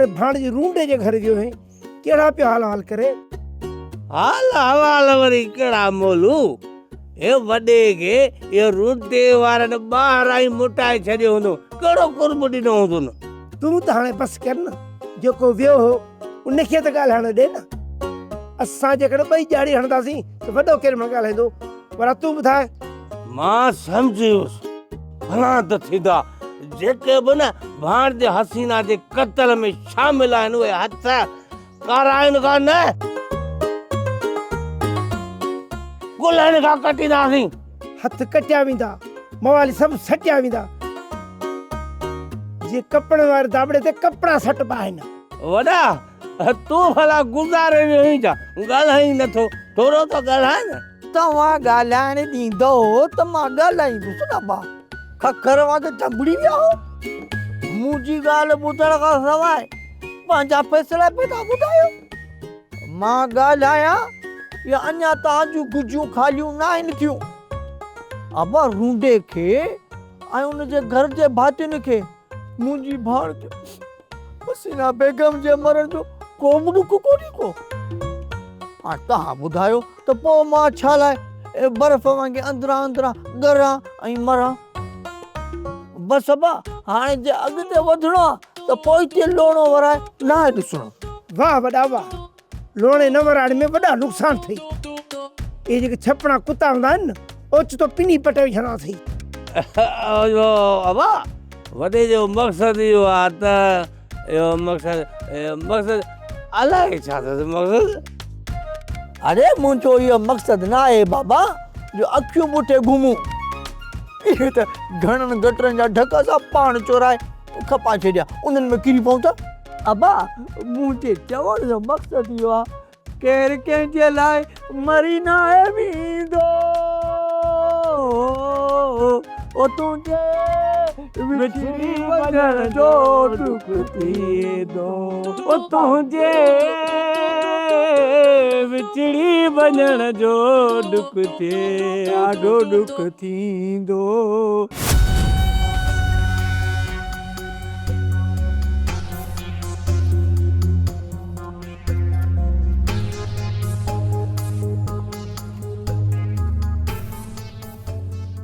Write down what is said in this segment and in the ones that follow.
واري ڀاڻج رونڊي جي گهر ويو هئين، ڪهڙا پيو حال احوال ڪري؟ حال احوال وري ڪهڙا مولو، هي وڏي کي اهو رونڊي وارن ٻاهران ئي موٽائي ڇڏيو هوندو، ڪهڙو قرب ڏنو هوندن. تون ته هاڻي بس ڪر نه، جيڪو ويو هو ان کي ته ڳالهائڻ ڏي نه. اسان جيڪڏهن ٻئي ڄاڙي هڻنداسين ته وڏو ڪير مهل ڳالهائيندو؟ ڀلا تون ٻڌاء. مان سمجهي ويس، ڀلا ته ٿيندا، جيڪي به نه ڀاڻج حسينا جي قتل ۾ شامل آهن اهي هٿ ڪارائن کان نه گلن کان ڪٽينداسين. هٿ ڪٽيا ويندا، موالي سڀ سٽيا ويندا. جيئن ڪپڙن واري داٻڙي تي ڪپڙا سٽبا آهن. وڏا، تون ڀلا گذاري ويو آهين ڇا؟ ڳالهائين نٿو، ٿورو ته ڳالهاء نه. توهان ڳالهائڻ ڏيندؤ ته مان ڳالهائيندس نه ابا. ککر وانگر چنبڙي ويا هو. منهنجي ڳالهه ٻڌڻ کان سواء پنهنجا فيصلا پئي ٿا ٻڌايو. مان ڳالهايان يا اڃا توهان جون گجيون خاليون ناهن ٿيون. ابا رونڊي کي ۽ ان جي گهر جي ڀاتين کي منهنجي ڀاڻج حسينه بيگم جي مرڻ جو ڪو به ڏک ڪونهي ڪو. هاڻ توهان ٻڌايو ته پوء مان ڇا لاء برف وانگي اندران اندران ڳران ۽ مران. بس ابا هاڻي جي اڳتي وڌڻو آ ته پوئتي لوڻو ورائي ناهي ڏسڻو. واهه وڏا واهه. لوڻي نه ورائڻ ۾ وڏا نقصان اٿئي. اهي جيڪي ڇپڻا ڪتا هوندا آهن نه، اوچتو پني پٽي وجهندا اٿئي. اهو ابا وڏي جو مقصد اهو آ ته اهو مقصد اهو مقصد الائي ڇا اٿس مقصد. اڙي منهنجو اهو مقصد نه آهي بابا جو اکيون ٻوٽي گهمون. اهي ته گهڻن گٽرن جا ڍڪ اسان پاڻ چورائي کپائي ڇڏيا، انهن ۾ ڪري پئون ٿا. ابا منهنجي چوڻ جو مقصد اهو آ ڪير ڪنهن جي لاء مري ناهي ويندو او تنهنجي وڇڙي وڃڻ جو ڏک ٿيندو او تنهنجي وڇڙي وڃڻ جو ڏک ٿئي ڏاڍو ڏک ٿيندو.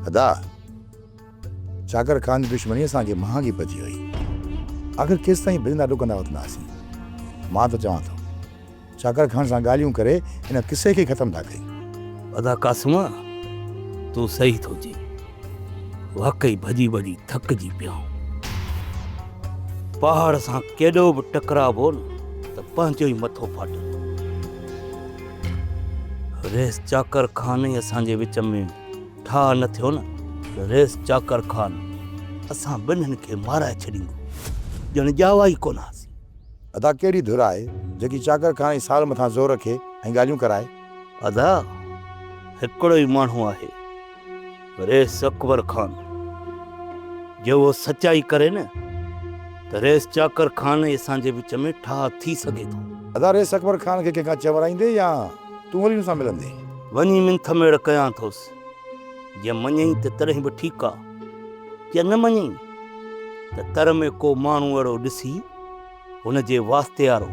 ادا! چاڪر خان جي دشمني اسان کي مهانگي پئجي وئي. آخر ڪيستائين ڀڄندا ڊڪندا وتنداسين. مان ته چوان ٿو، چاڪر خان سان ڳالهيون ڪري ان قصي کي ختم ٿا ڪيون. ادا قاسم! تون صحيح ٿو چئين. واقعي ڀڄي ڀڄي ٿڪجي پيا آهيون. پهاڙ سان ڪيڏو به ٽڪرائبو نه ته پنهنجو ئي مٿو ڦاٽندو. رئيس چاڪر خان ئي اسان جي وچ ۾ ٺاهه نه ٿيو نه ته رئيس چاڪر خان اسان ٻنهين کي مارائي ڇڏيندو. ڄڻ ڄاوا ئي ڪونه هئاسين. ادا ڪهڙي ڌر آهي جيڪي چاڪر خان ۽ سال مٿان زور رکي ۽ ڳالهيون ڪرائي. ادا هڪڙو ئي ماڻهو آهي رئيس اڪبر خان جي اهو سچائي ڪري نه ته رئيس چاڪر خان ۽ اسان جي وچ ۾ ٺاهه ٿي سگهي ٿو. ادا رئيس اڪبر خان کي ڪنهن کان چورائيندي يا تون وري ان سان ملندين؟ وڃي منٿ ميڙ ڪيان ٿوس جي مڃئي ته تڏهن به ٺيڪ آ جي نه مڃئي ته تر ۾ ڪو ماڻهو اهڙو ڏسي هن جي واسطيارو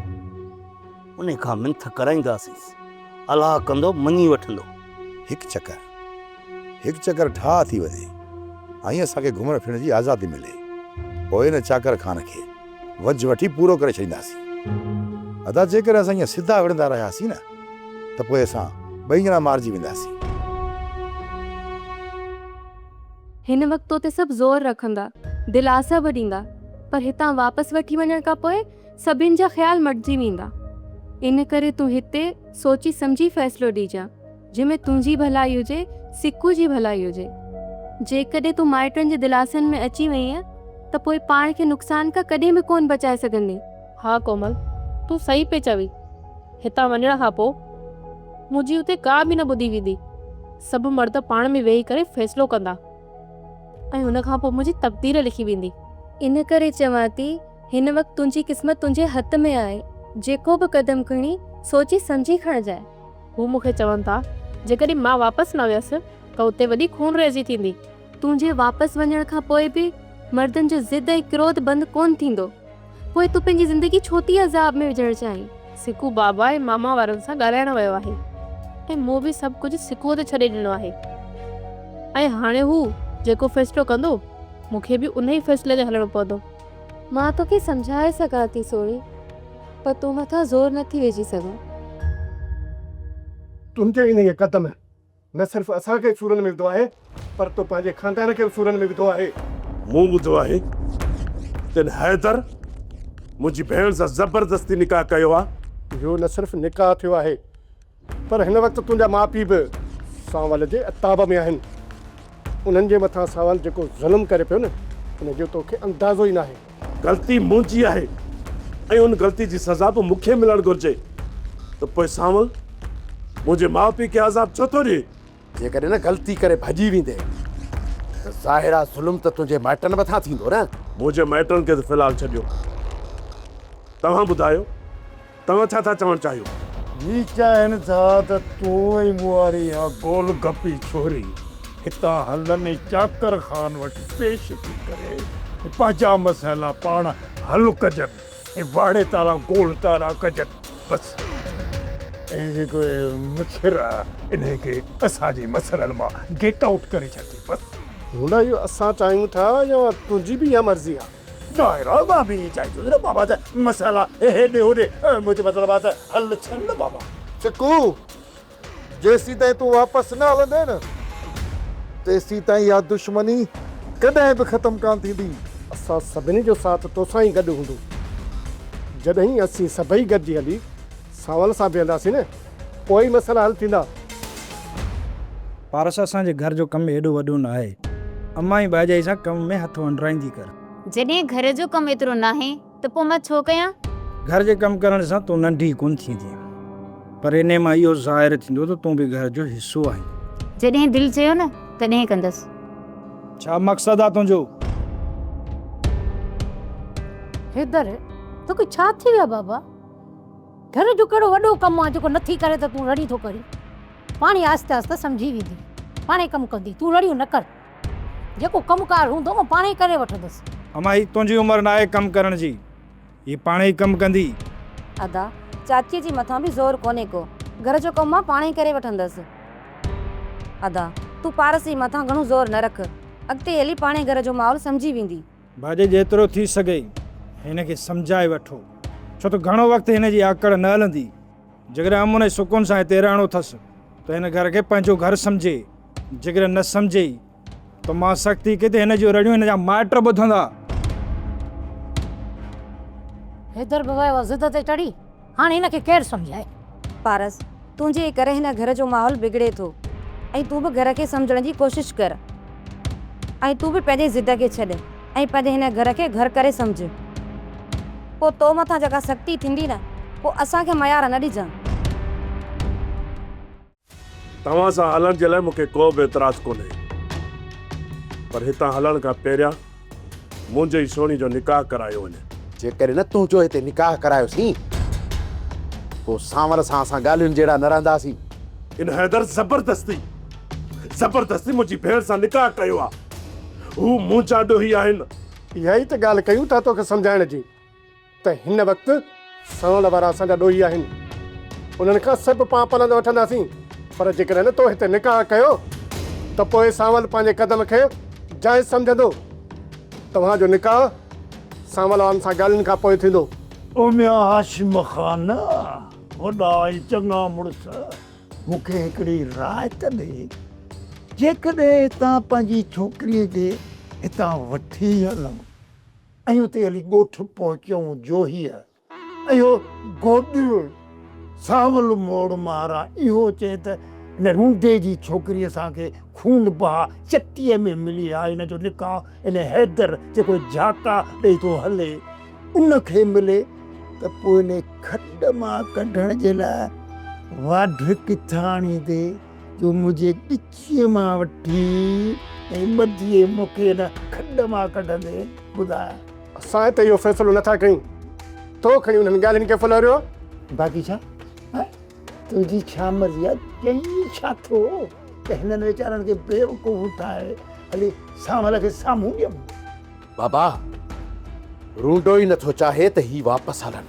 انهي کان منٿ ڪرائينداسينس، الله ڪندو مڃي وٺندو. هڪ چڪر، هڪ چڪر ٺاهه ٿي وڃي ۽ اسان کي گهمڻ ڦرڻ جي آزادي ملي، پوء ان چاڪر خان کي وجهه وٺي پورو ڪري ڇڏينداسين. ادا جيڪڏهن اسان ائين سڌا وڙهندا رهياسين نه ته پوء اسان ٻئي ڄڻا مارجي وينداسين. هن وقت تو تي سڀ زور رکندا، دلاسا به ڏيندا، پر هتان واپس وٺي وڃڻ کان پوء سڀن جا خيال مٽجي ويندا. ان ڪري تون هتي سوچي سمجهي فيصلو ڏجان، جنهن ۾ تنهنجي ڀلائي هجي، سڪو جي ڀلائي هجي. جيڪڏهن تون مائٽن جي دلاسن ۾ اچي وئينء ته پوء پاڻ کي نقصان کان ڪڏهن به ڪونه بچائي سگهندين. ها ڪومل، تون صحيح پئي چوين. هتان وڃڻ کان پوء منهنجي اتي ڪا به نه ٻڌي ويندي. سڀ مرد پاڻ ۾ ويهي ڪري فيصلو ڪندا ۽ ان کان پوء منهنجي تقدير لکي ويندي. ان ڪري چوان ٿي، هن وقت تنهنجي قسمت تنهنجي هٿ ۾ آهي، جيڪو به قدم کڻين، سوچي سمجهي کڻجانء. هو مون کي چون ٿا، جيڪڏهن مان واپس نه ويس ته اتي وڏي خونريزي ٿيندي. تنهنجي واپس وڃڻ کان پوء به مردن جو ضد ۽ ڪروڌ بند ڪونه ٿيندو. پوء تون پنهنجي زندگي ڇو ٿي عذاب ۾ وجهڻ چاهين؟ سڪو بابا ۽ ماما وارن سان ڳالهائڻ ويو آهي ۽ مون به سڀ ڪجهه سڪوء تي ڇڏي ڏنو آهي ۽ هاڻي هو جيڪو فيصلو ڪندو، مون کي به انهيء فيصلي تي هلڻو پوندو. مان توکي سمجهائي سگهان ٿي سهڻي، پر تو مٿان زور نه ٿي وجهي سگهان. تنهنجي انهيء قدم نه صرف اسان کي سورن ۾ وڌو آهي پر تو پنهنجي خاندان کي به سورن ۾ وڌو آهي. مون ٻڌو آهي ته حيدر منهنجي ڀيڻ سان زبردستي نڪاح ڪيو آهي. اهو نه صرف نڪاح ٿيو آهي پر هن وقت تنهنجا ماء پيء به سانول جي عتاب ۾ آهن. انهن جي مٿان سانول جيڪو ظلم ڪري پيو نه ان جو توکي اندازو ئي ناهي. غلطي منهنجي آهي ۽ ان غلطي جي سزا به مون کي ملڻ گهرجي ته پوء سانول منهنجي ماء پيء کي عذاب ڇو ٿو ڏئي؟ جيڪڏهن نه غلطي ڪري ڀڄي ويندين ته ظاهر آ ظلم ته تنهنجي مائٽن مٿان ٿيندو نه. منهنجي مائٽن کي ته في الحال ڇڏيو، توهان ٻڌايو توهان ڇا ٿا چوڻ چاهيو؟ هي چاهين ٿا ته تون ۽ مون واري اها گول گپي ڇوري هتان هلن ۽ چاڪر خان وٽ پيش ٿي ڪري پنهنجا مسئلا پاڻ حل ڪجن ۽ واڙي تارا گول تارا ڪجن بس. ۽ جيڪو اهي مڇر آ انهي کي اسان جي مسئلن مان گيٽ آئوٽ ڪري ڇڏجي بس. هوندا اهو اسان چاهيون ٿا يا تنهنجي به اها مرضي آ؟ ظاهر آ مان به ائين چاهيندس نه بابا ته مسئلا هيڏي هوڏي منهنجو مطلب آ ته حل ٿين نه بابا. چڪو، جيسيتائين تون واپس نه هلندين نه تيسيتائين اها دشمني ڪڏهن به ختم ڪانه ٿيندي. اسان سڀني جو ساٿ توسان ئي گڏ هوندو. جڏهن اسين سڀئي گڏجي هلي سانول سان بيهنداسين نه پوء ئي مسئلا حل ٿيندا. پارس اسان جي گهر جو ڪم ايڏو وڏو ناهي. امان ۽ ڀاڄائي سان ڪم ۾ هٿ ونڊرائيندي ڪر. جڏهن گهر جو ڪم ايترو ناهي ته پوء مان ڇو ڪيان؟ گهر جي ڪم ڪرڻ سان تون ننڍي ڪونه ٿيندين. پر انهي مان اهو ظاهر ٿيندو ته تون به گهر جو حصو آهين. جڏهن دل چيو نه تڏهن ڪندس. ڇا مقصد آ تنهنجو؟ حيدر، توکي ڇا ٿي ويو آ بابا؟ گهر جو ڪهڙو وڏو ڪم آ جيڪو نٿي ڪري ته تون رڙيون ٿو ڪرين. پاڻهي آهستي آهستي سمجهي ويندي. پاڻهي ڪم ڪندي. تون رڙيون نه ڪر. جيڪو ڪم ڪار هوندو مان پاڻهي ڪري وٺندس. امان هي تنهنجي عمر ناهي ڪم ڪرڻ جي. هي پاڻهي ڪم ڪندي. ادا، چاچيء جي مٿان به زور ڪونهي ڪو. گهر جو ڪم مان پاڻهي ڪري وٺندس. ادا، تون پارس جي مٿان گهڻو زور نه رک. اڳتي هلي پاڻهي گهر جو ماحول سمجهي ويندي. ڀاڄي جيترو ٿي سگهي هن کي سمجهائي وٺو. ڇو ته گهڻو وقت هن جي آڪڙ نه هلندي. جيڪڏهن امن ۽ سڪون سان هتي رهڻو اٿس ته هن گهر کي پنهنجو گهر سمجهي. جيڪڏهن نه سمجهي ته مان سختي ڪئي ته هن جون رڙيون هن جا مائٽ ٻڌندا. حيدر به ويو آ ضد تي چڙهي، هاڻي هن کي ڪير سمجهائي. پارس، تنهنجي ئي ڪري هن گهر جو ماحول بگڙي ٿو ۽ تون به گهر کي سمجهڻ جي ڪوشش ڪر ۽ تون به پنهنجي ضد کي ڇڏ ۽ پنهنجي هن گهر کي گهر ڪري سمجهه. پوء تو مٿان جيڪا سختي ٿيندي نه، پوء اسان کي ميار نه ڏجان. توهان سان هلڻ جي لاء مون کي ڪو به اعتراض ڪونهي، پر هتان هلڻ کان پهريان منهنجي ئي سهڻي جو نڪاح ڪرايو وڃي. جيڪڏهن نه تنهنجو هتي نڪاح ڪرايوسين، پوء سانول سان اسان ڳالهين جهڙا نه رهنداسين. ان حيدر زبردستي زبردستي منهنجي ڀيڻ سان نڪاح ڪيو آ. هو منهنجا ڏوهي آهن. اها ئي ته ڳالهه ڪيون ٿا توکي سمجهائڻ جي. ته هن وقت سانول وارا اسان جا ڏوهي آهن، انهن کان سڀ پان پلند وٺنداسين، پر جيڪڏهن تو هتي نڪاح ڪيو ته پوء سانول پنهنجي قدم کي جائز سمجهندو. توهان جو نڪاح سانول وارن سان ڳالهين کان پوء ٿيندو. او ميان هاشم خان، وڏا ۽ چڱا مڙس، مون کي هڪڙي راء ته ڏي، جيڪڏهن هتان پنهنجي ڇوڪريء کي هتان وٺي هلون ۽ اتي هلي ڳوٺ پهچئون جوهيء اهو گوڏيو سانول موڙ ماران اهو چئي ته هن رونڊي جي ڇوڪريء سان کي خون بها چٽيء ۾ ملي ها هن جو نڪاح ان حيدر جيڪو جهاڪا ڏئي ٿو هلي ان کي ملي ته پوء ان کڏ مان ڪڍڻ جي لاء واڍ ڪٿان آڻيندي جو منهنجي ڳچيء مان وٺي ۽ ٻڌي مون کي ان کڏ مان ڪڍندي ٻڌاء. اسان هتي اهو فيصلو نه ٿا ڪيون. تو کڻي انهن ڳالهين کي ڦلهريو. باقي ڇا؟ ها؟ تنهنجي ڇا مرضي آهي؟ چئين ڇا ٿو ته هنن ويچارن کي بيوقوف ٺاهي هلي سانول کي سامهون ڏيون. بابا! رونڊو ئي نٿو چاهي ته هي واپس هلن،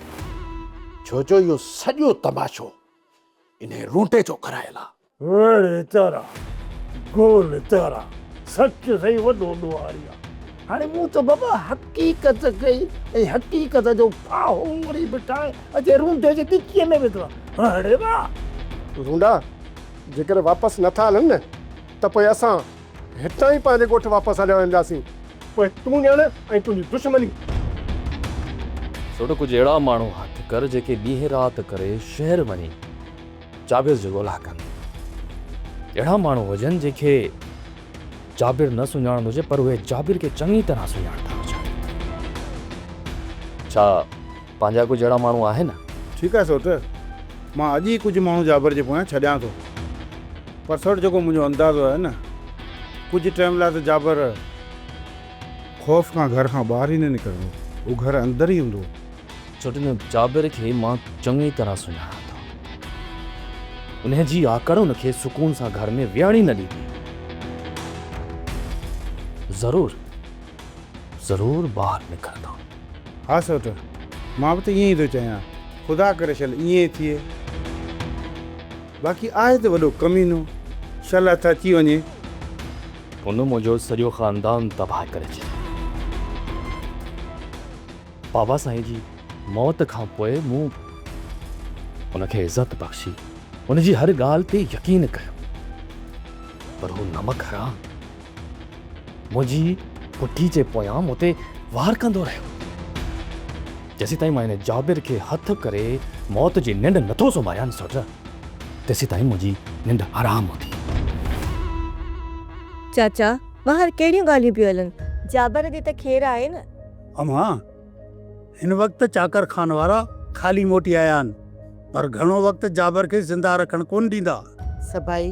ڇو جو اهو سڄو تماشو انهي رونڊي جو ڪرايل آ. وڙ تارا، گول تارا، سچ سائين وڏو ڏوهاري آ. هاڻي مون ته بابا حقيقت ڪئي ۽ حقيقت جو ڦاهو وري به ٺاهي اچي رونڊي جي ڳچيء ۾ وڌو آ. اڙي واهه! رونڊا، جيڪڏهن واپس نٿا هلن نه ته پوء اسان هتان ئي پنهنجي ڳوٺ واپس هليا وينداسين. پوء تون ڄاڻ ۽ تنهنجي دشمني. سوٽ ڪجهه اهڙا ماڻهو هٿ ڪر جيڪي ڏينهن رات ڪري شهر وڃي جابر جي ڳولا ڪن. اهڙا ماڻهو هجن جن کي جابر نه سڃاڻندو هجي پر اهي جابر کي چڱي طرح سڃاڻندا هجن. ڇا پنهنجا ڪجهه اهڙا ماڻهو آهن؟ ٺيڪ آهي سوٽ، مان اڄ ئي ڪجهه ماڻهو جابر جي پويان ڇڏيان ٿو. پر سوٽ جيڪو منهنجو اندازو آهي نه، ڪجهه ٽائيم لاء ته جابر خوف کان گهر کان ٻاهر ئي نه نڪرندو، هو گهر اندر ئي هوندو. سوٽ ان جابر کي مان چڱي طرح سڃاڻان ٿو. انهيء جي آڪڙ ان کي سڪون سان گهر ۾ ويهڻ ئي نه ڏيندي. ضرور ضرور ٻاهر نڪرندو. ها سوٽ، مان به ته ائين ئي ٿو چاهيان. خدا ڪري شل ائين ئي ٿئي. باقي آهي ته وڏو ڪمينو. شل هٿ اچي وڃي. هن منهنجو سڄو خاندان تباهه ڪري ڇڏيو. بابا سائين جي موت کان پوء مون هن کي عزت بخشي، هن جي هر ڳالهه تي يقين ڪيو، پر هو نمڪ حرام منهنجي پٺي جي پويان مون تي وار ڪندو رهيو. جيسيتائين مان هن جابر کي هٿ ڪري موت جي ننڊ نٿو سمهاريان سوٽ، تيسيتائين منهنجي ننڊ حرام هوندي. چاچا، ٻاهر ڪهڙيون ڳالهيون پيون هلن؟ جابر جي ته خير آهي نه؟ امان، هن وقت چاڪر خان وارا خالي موٽي آيا آهن، پر گهڻو وقت جابر کي زنده رکڻ ڪونه ڏيندا. سڀائي،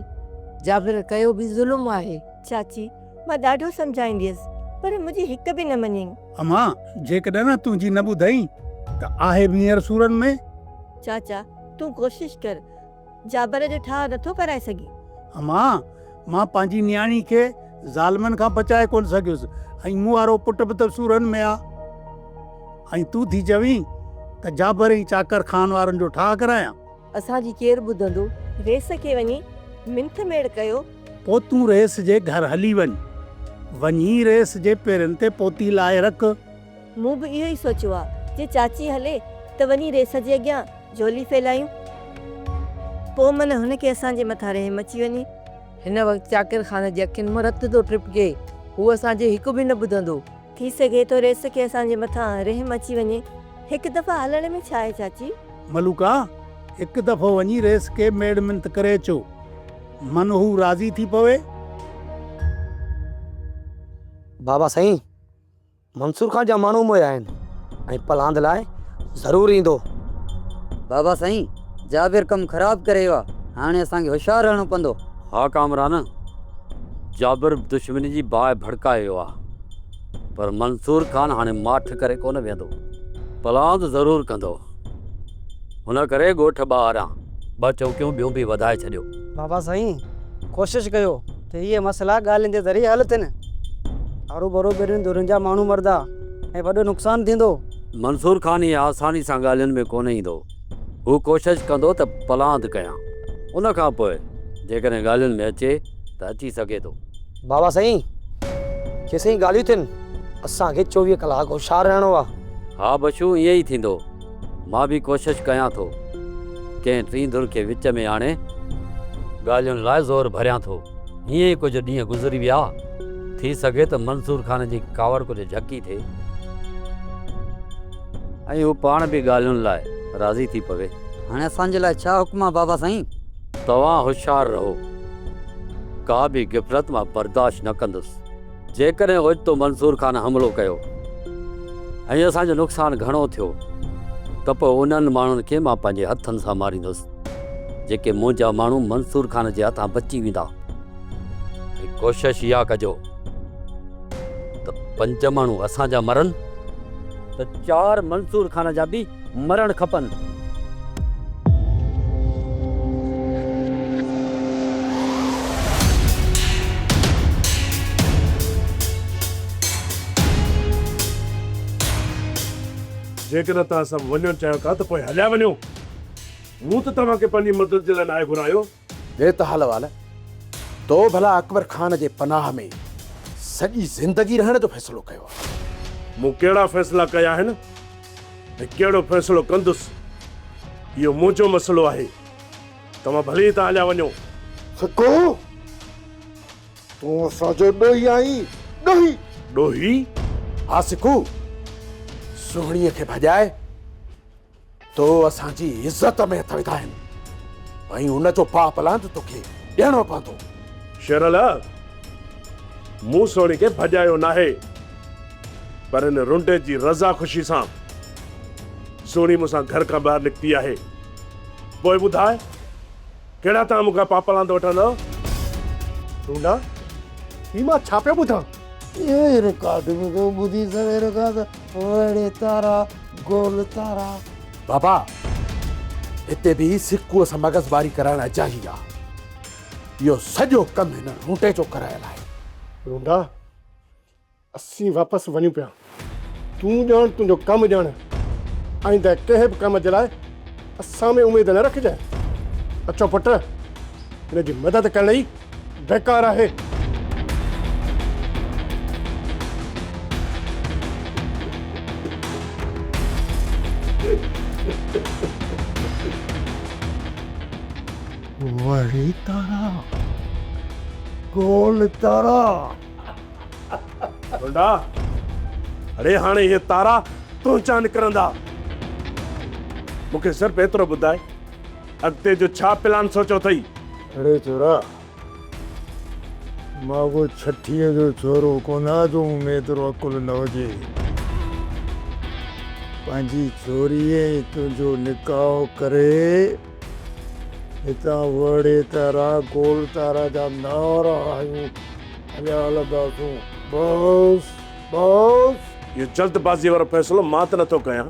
جابر ڪيو به ظلم آهي. چاچي، مان ڏاڍو سمجهائينديس، پر منهنجي هڪ به نه مڃين. امان، جيڪڏهن نه تنهنجي نه ٻڌئين ته آهي به هينئر سورن ۾. چاچا، تون ڪوشش ڪر، جابر جو ٺاهه نٿو ڪرائي سگهين؟ امان، مان پنهنجي نياڻي کي ظالمن کان بچائي ڪونه سگهيس ۽ مون وارو پٽ به ته سورن ۾ آ ۽ تون ٿي چوين ته جابر ۽ چاڪر خان وارن جو ٺاهه ڪرايان؟ اسان جي ڪير ٻڌندو؟ ريس کي وڃي منٿ ميڙ ڪيو. پوء تون ريس جي گهر هلي وڃ. وڃي ريس جي پيرن تي پوتي لاهي رک. مون به اهو ئي سوچيو آ، جي چاچي هلي ته وڃي ريس جي اڳيان جهولي ڦهلايون. پوء من هن کي اسان جي مٿان رحم اچي وڃي. هن وقت چاڪر خان جي اکين مان رت ٿو ٽپڪي. هو اسان جي هڪ به نه ٻڌندو. ٿي سگهي ٿو ريس کي اسان جي مٿان رحم اچي وڃي. هڪ دفعا هلڻ ۾ ڇا آهي چاچي؟ ملوڪا، هڪ دفعو وڃي ريس کي ميڙ منت ڪري اچو. من هو راضي ٿي پوي. بابا سائين! منصور خان جا ماڻهو مويا آهن ۽ پلاند لاء ضرور ايندو. بابا سائين، جابر ڪم خراب ڪري ويو آ، هاڻي اسان کي هوشيار رهڻو پوندو. ها ڪامران، جابر دشمني جي باهه ڀڙڪائي ويو آ، پر منصور خان هاڻي ماٺ ڪري ڪونه ويهندو، پلاند ضرور ڪندو. ان ڪري ڳوٺ ٻاهران ٻه چوڪيون ٻيون به وڌائي ڇڏيو. بابا سائين، ڪوشش ڪيو ته اهي مسئلا ڳالهين جي ذريعي حل ٿين. هروڀرو ٻنهي ڌرين جا ماڻهو مرندا ۽ وڏو نقصان ٿيندو. منصور خان ائين آساني سان ڳالهين ۾ ڪونه ايندو. هو ڪوشش ڪندو ته پلاند ڪيان. ان کان پوء جيڪڏهن ڳالهين ۾ اچي ته اچي سگهي ٿو. بابا سائين، جيسين ڳالهيون ٿين، اسان کي 24 ڪلاڪ هوشيار رهڻو آ. ها بشو، ائين ئي ٿيندو. مان به ڪوشش ڪيان ٿو، ڪنهن ٽين ڌر کي وچ ۾ آڻي ڳالهين لاء زور ڀريان ٿو. ائين ئي ڪجهه ڏينهن گذري ويا. ٿي سگهي ته منصور خان جي ڪاوڙ ڪجهه جهڪي ٿئي ۽ هو پاڻ به ڳالهين لاء راضي ٿي پوي. هاڻي اسان جي لاء ڇا حڪم آ بابا سائين؟ توهان هوشيار رهو. ڪا به غفلت مان برداشت نه ڪندس. جيڪڏهن اوچتو منصور خان حملو ڪيو ۽ اسان جو نقصان گهڻو ٿيو ته پوء انهن ماڻهن کي مان پنهنجي هٿن سان ماريندس، جيڪي منهنجا ماڻهو منصور خان جي هٿان بچي ويندا ۽ ڪوشش اها ڪجو ته پنج ماڻهو اسان جا مرن ته چار منصور خان جا به مرڻ کپن. جيڪڏهن توهان سڀ وڃڻ چاهيو ٿا ته پوء هليا وڃو. مون ته توهان کي پنهنجي مدد جي لاء ناهي گهرايو. ڏي ته حال احوال. تو ڀلا اڪبر خان جي پناهه ۾ سڄي زندگي رهڻ جو فيصلو ڪيو آهي. مون ڪهڙا فيصلا ڪيا آهن ۽ ڪهڙو فيصلو ڪندس، اهو منهنجو مسئلو آهي. توهان ڀلي هتان هليا وڃو. سڪو! تون اسان جو ڏوهي آهين، ڏوهي! ڏوهي؟ ها سڪو! سهڻيء کي ڀڄائي تو اسان جي عزت ۾ هٿ وڌا آهن ۽ ان جو پاپ لاند توکي ڏيڻو پوندو. شيرل! مون سهڻي کي ڀڄايو ناهي، پر هن رنڊي جي رضا خوشي سان سهڻي مون سان گهر کان ٻاهر نڪتي آهي. پوء ٻڌاء، ڪهڙا توهان مون کان پاپ لاند وٺندؤ؟ رونڊا، هي مان ڇا پيو ٻڌان؟ اهو ئي رڪارڊ ۾ ٿو ٻڌي سوير کان ته وڙي تارا گول تارا. بابا، هتي به سڪوء سان مغز ماري ڪرائڻ اجائي آ. اهو سڄو ڪم هن رونڊي جو ڪرايل آهي. رونڊا، اسين واپس وڃون پيا. تون ڄاڻ تنهنجو ڪم ڄاڻ. آئنده ڪنهن به ڪم جي لاء اسان ۾ اميد نه رکجانء. اچو پٽ، هن جي مدد ڪرڻ ئي بيڪار آهي. وڙي تارا، گول تارا. ڀنڊا، اڙي هاڻي اهي تارا تنهنجا نڪرندا. مون کي صرف ايترو ٻڌاء، اڳتي جو ڇا پلان سوچيو اٿئي؟ اڙي ڇورا، مان ڪو ڇٺيء جو ڇورو ڪونه آهيان جو مون ۾ ايترو عقل نه هجي. پنهنجي ڇوريء ۽ تنهنجو نڪاح ڪري هتان وڙي تارا گول تارا جا نعرا هنيون هليا هلنداسون. بس بس. اهو جلد بازيء وارو فيصلو مان ته نٿو ڪيان.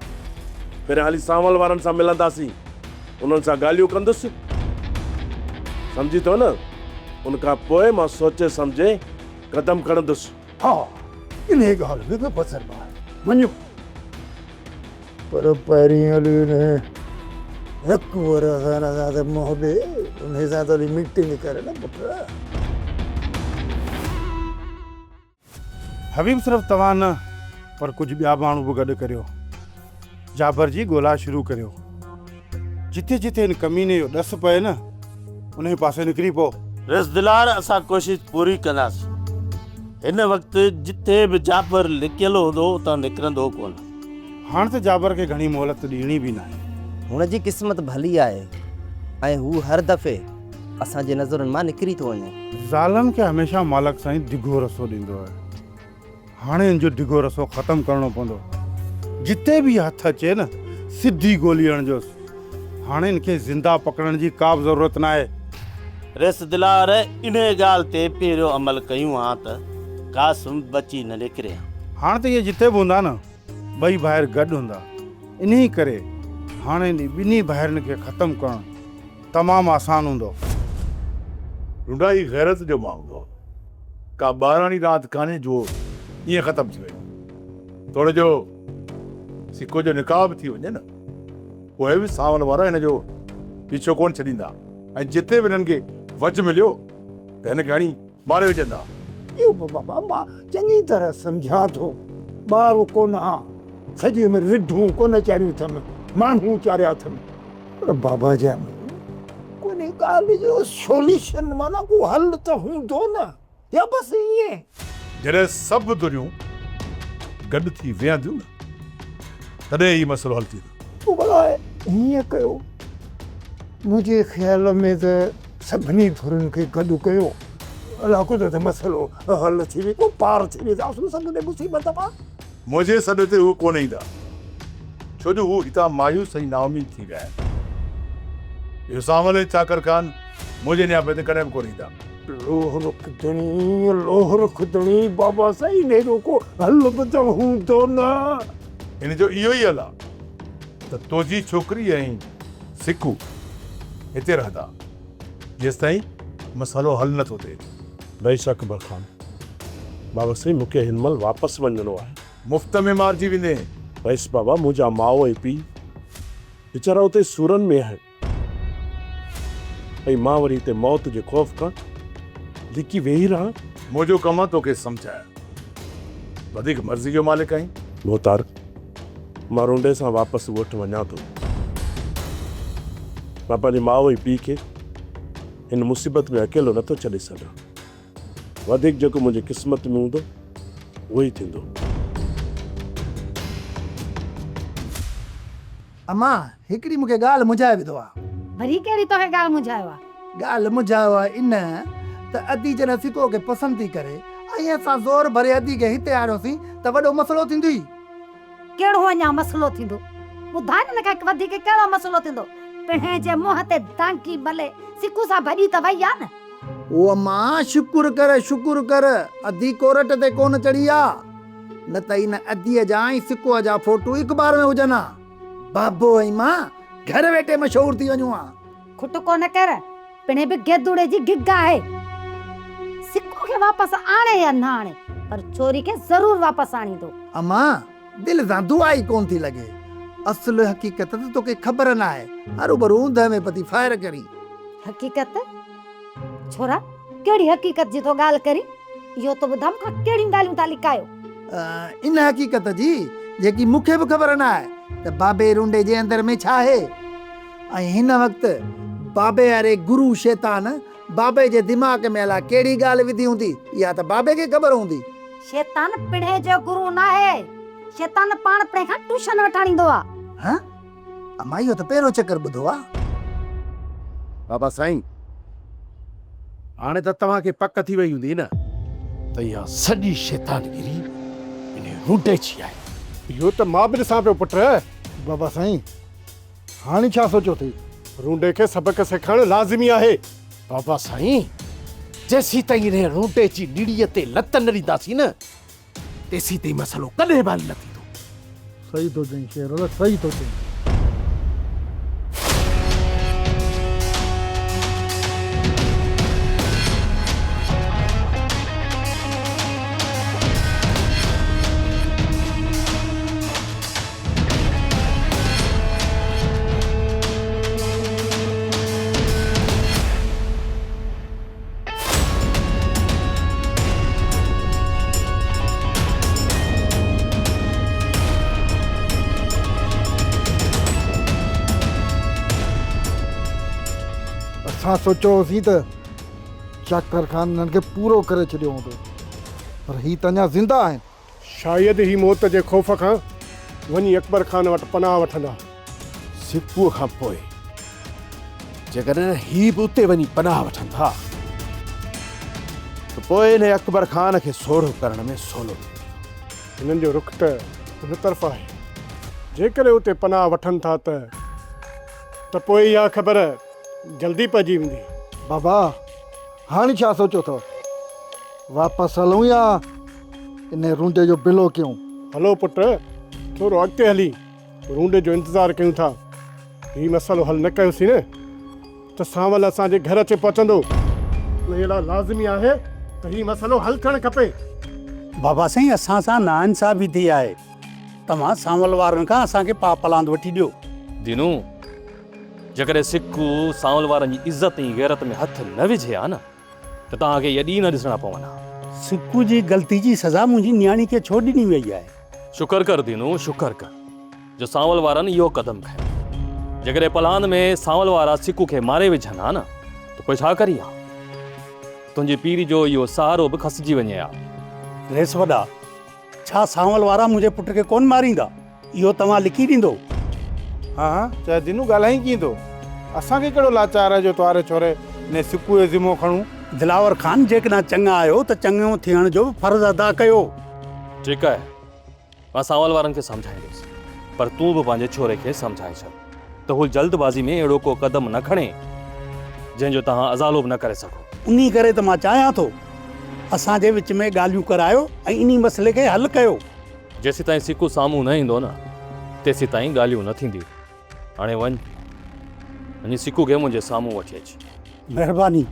پهريان هلي سانول وارن سان ملنداسين. انهن سان ڳالهيون ڪندس. سمجهين ٿو نه؟ ان کان پوء مان سوچي سمجهي قدم کڻندس. ها، انهيء ڳالهه ۾ به بصر به آهي. مڃيو. پر پهرين هلي انهيء هڪ ور سان اسان کي منهن ڏي، انهيء سان ته هلي ميٽنگ ڪر نه پٽ. حبيب صرف توهان نه پر ڪجهه ٻيا ماڻهو به گڏ ڪريو. جابر جي ڳولا شروع ڪريو. جتي جتي هن ڪميني جو ڏس پئي نه انهي پاسي نڪري پئو. رس دلار اسان ڪوشش پوري ڪنداسين. هن وقت جتي به جابر لڪيل هوندو اتان نڪرندو ڪونه. هاڻ ته جابر کي گهڻي مهلت ڏيڻي به ناهي. هن جي قسمت ڀلي آهي ۽ هو هر دفعي اسان جي نظرن مان نڪري ٿو وڃي. ظالم کي هميشه مالڪ سائين ڊگهو رسو ڏيندو آهي. هاڻي هن جو ڊگهو رسو ختم ڪرڻو پوندو. جتي به هٿ اچي نه سڌي گولي هڻجوس. هاڻي هن کي زنده پڪڙڻ جي ڪا به ضرورت ناهي. ريس دلار انهيء ڳالهه تي پهريون عمل ڪيون ها ته قاسم بچي نه نڪري ها. هاڻ ته اهي جتي به هوندا نه ٻئي ڀائر گڏ هوندا. انهيء ڪري هاڻي انهي ٻنهي ڀائرن کي ختم ڪرڻ تمام آسان هوندو. رنڊا هي غيرت جو معاملو آ. ڪا ٻاراڻي راند ڪانهي جو ائين ختم ٿي وڃي. توڙي جو سڪو جو نڪاح به ٿي وڃي نه پوء به سانول وارا هن جو پيڇو ڪونه ڇڏيندا ۽ جتي به هنن کي وجهه مليو ته هن کي هڻي ماري وجهندا. اهو به بابا مان چڱي طرح سمجهان ٿو. ٻار ڪونه آن. سڄي عمر رڍون ڪونه چاريون اٿم، ماڻهو چاريا اٿم. پر بابا جان ڪو انهي ڳالهه جو سوليوشن معنيٰ ڪو حل ته هوندو نه يا بس ائين. جڏهن سڀ ڌريون گڏ ٿي ويهنديون نه تڏهن هي مسئلو حل ٿيندو. پوء ڀلا هيئن ڪيو. منهنجي خيال ۾ ته سڀني ڌرين کي گڏ ڪيو. الا قدرت مسئلو حل ٿي ويندو پار ٿي وينداسون سڀني مصيبت مان. منهنجي سڏ تي هو ڪونه ايندا، ڇو جو هو هتان مايوس ۽ نااميد ٿي ويا آهن. اهو سانول ۽ چاڪر خان منهنجي نياپي تي ڪڏهن به ڪونه ايندا. لوهه رک ڌڻي، لوهه رک ڌڻي، بابا سائين انهيء جو ڪو حل به ته هوندو نه. هن جو اهو ئي حل آهي ته توجي ڇوڪري ۽ سڪو هتي رهندا، جيستائين مسئلو حل نه ٿو ٿئي. رئيس اڪبر خان، بابا سائين مون کي هن مهل واپس وڃڻو آهي. مفت ۾ مارجي ويندين. ويس بابا منهنجا ماء ۽ پيء ويچارا اتي سورن ۾ آهن ۽ مان وري هتي موت جي خوف کان لڪي ويهي رهان. منهنجو ڪم آ توکي سمجهائڻ. وڌيڪ مرضي جو مالڪ آهين. ڀوتار، مان رونڊي سان واپس ڳوٺ وڃان ٿو. مان پنهنجي ماء ۽ پيء کي هن مصيبت ۾ اڪيلو نٿو ڇڏي سگهان. وڌيڪ جيڪو منهنجي قسمت ۾ هوندو، اهو ئي ٿيندو. امان، هڪڙي مون کي ڳالهه منجهائي وڌو آ. وري ڪهڙي توکي ڳالهه منجهايو آ؟ ڳالهه منجهايو آ ان ته ادي جڏهن سڪوء کي پسند ٿي ڪري ۽ اسان زور ڀري ادي کي هتي آڻيوسين ته وڏو مسئلو ٿيندوئي. ڪهڙو اڃا مسئلو ٿيندو؟ ٻڌاء نه مون کي وڌيڪ ڪهڙو مسئلو ٿيندو؟ پڻهين جي منهن تي دانگي ملي سڪو سان ڀڄي ته وئي آ نه. او امان شڪر ڪر شڪر ڪر ادي ڪورٽ تي ڪونه چڙهي آ. نه ته ان اديء جا ۽ سڪوء جا فوٽو اخبار ۾ هجن ها. بابو ۽ مان گهر ويٺي مشهور ٿي وڃون ها. کٽ ڪونه ڪر، پڻهين به گيدوڙي جي گگ آهي. سڪو کي واپس آڻي يا نه آڻي، پر ڇوري کي ضرور واپس آڻيندو. امان، دل سان دعا ئي ڪونه ٿي لڳي. اصل حقيقت ته توکي خبر ناهي. هروڀرو اوندهه ۾ پتي فائر ڪرين. حقيقت؟ ڇورا، ڪهڙي حقيقت جي ٿو ڳالهه ڪرين؟ اهو ته ٻڌاء مون کان ڪهڙيون ڳالهيون ٿا لڪايو؟ ان حقيقت جي، جيڪي مون کي به خبر نه آهي ته بابي رونڊي جي اندر ۾ ڇا آهي ۽ هن وقت بابي واري گرو شيطان بابي جي دماغ ۾ الاء ڪهڙي ڳالهه وڌي هوندي، اها ته بابي کي خبر هوندي. شيطان پڻهين جو گرو ناهي، شيطان پاڻ پڻهين کان ٽيوشن وٺڻ ايندو آ. ها؟ امان اهو ته پهريون چڪر ٻڌو آ. بابا سائين هاڻي ته توهان کي پڪ ٿي وئي هوندي نه ته اها سڄي شيطانگيري انهي رونڊي جي آهي. اهو ته مان به ڏسان پيو پٽ. بابا سائين هاڻي ڇا سوچيو اٿئي؟ رونڊي کي سبق سيکارڻ لازمي آهي. بابا سائين جيسيتائين انهي رونڊي جي نڙيء تي لت نه ڏينداسين نه تيسيتائين مسئلو ڪڏهن به حل نه ٿيندو. صحيح ٿو چئين شير الله صحيح ٿو چئين. اسان سوچيو هوسين ته چاڪر خان انهن کي پورو ڪري ڇڏيو هوندو پر هي ته اڃا زنده آهن. شايد هي موت جي خوف کان وڃي اڪبر خان وٽ پناهه وٺندا. سپوء کان پوء جيڪڏهن هي به اتي وڃي پناهه وٺن ٿا ته پوء انهي اڪبر خان کي سوڙهو ڪرڻ ۾ سولو ٿي ويندو. هنن جو رخ ته ان طرف آهي. جيڪڏهن اتي پناهه وٺن ٿا ته ته پوء اها خبر جلدي پئجي ويندي. بابا هاڻي ڇا سوچيو اٿو؟ واپس هلون يا انهي رونڊي جو بلو ڪيون؟ هلو پٽ ٿورو اڳتي هلي رونڊي جو انتظار ڪيون ٿا. هي مسئلو حل نه ڪيوسين نه ته سانول اسان جي گهر اچي پهچندو. انهيء لاء لازمي آهي ته هي مسئلو حل ٿيڻ کپي. بابا سائين اسان سان ناانصافي ٿي آهي. توهان سانول وارن کان اسان کي پاء پلاند وٺي ڏيو. دينو، جيڪڏهن سڪو سانول وارن جي عزت ۽ غيرت ۾ هٿ نه وجهي ها نه ته توهان کي اهي ڏينهن نه ڏسڻا پون ها. سڪو جي غلطي جي سزا منهنجي نياڻي کي ڇو ڏني وئي آهي؟ شڪر ڪر دينو، شڪر ڪر جو سانول وارن اهو قدم کنيو. جيڪڏهن پلاند ۾ سانول وارا سڪو کي ماري وجهن ها نه ته پوء ڇا ڪرين ها؟ تنهنجي پيء جو اهو سهارو به کسجي وڃي ها. ريس وڏا، ڇا سانول وارا منهنجي پٽ کي ڪونه ماريندا؟ اهو توهان لکي ڏيندو؟ ها ها چاچا دينو ڳالهائين ڪيئن ٿو؟ اسان کي ڪهڙو لاچار آهي جو توهاري ڇوري ني سڪوء جو ذمو کڻون. دلاور خان جيڪڏهن چڱا آهيو ته چڱو ٿيڻ جو به فرض ادا ڪيو. ٺيڪ آهي مان سانول وارن کي سمجهائيندس پر تون به پنهنجي ڇوري کي سمجهائي ڇڏ ته هو جلد بازي ۾ اهڙو ڪو قدم نه کڻي جنهن جو توهان ازالو به نه ڪري سگهو. انهي ڪري ته مان چاهيان ٿو اسان جي وچ ۾ ڳالهيون ڪرايو ۽ انهي مسئلي کي حل ڪيو. جيسيتائين سڪو سامهون نه ايندو نه تيسيتائين ڳالهيون نه ٿينديون. هاڻي وڃ، وڃي سڪو کي منهنجي سامهون وٺي اچ. مهرباني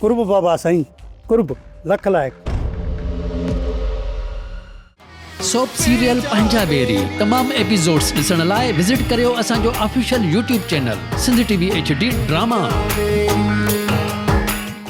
قرب بابا سائين قرب لک لائق. سوپ سيريل پنهنجا ويري تمام ايپيسوڊز ڏسڻ لاء وزٽ ڪريو اسان جو official YouTube channel Sindh T V H D drama.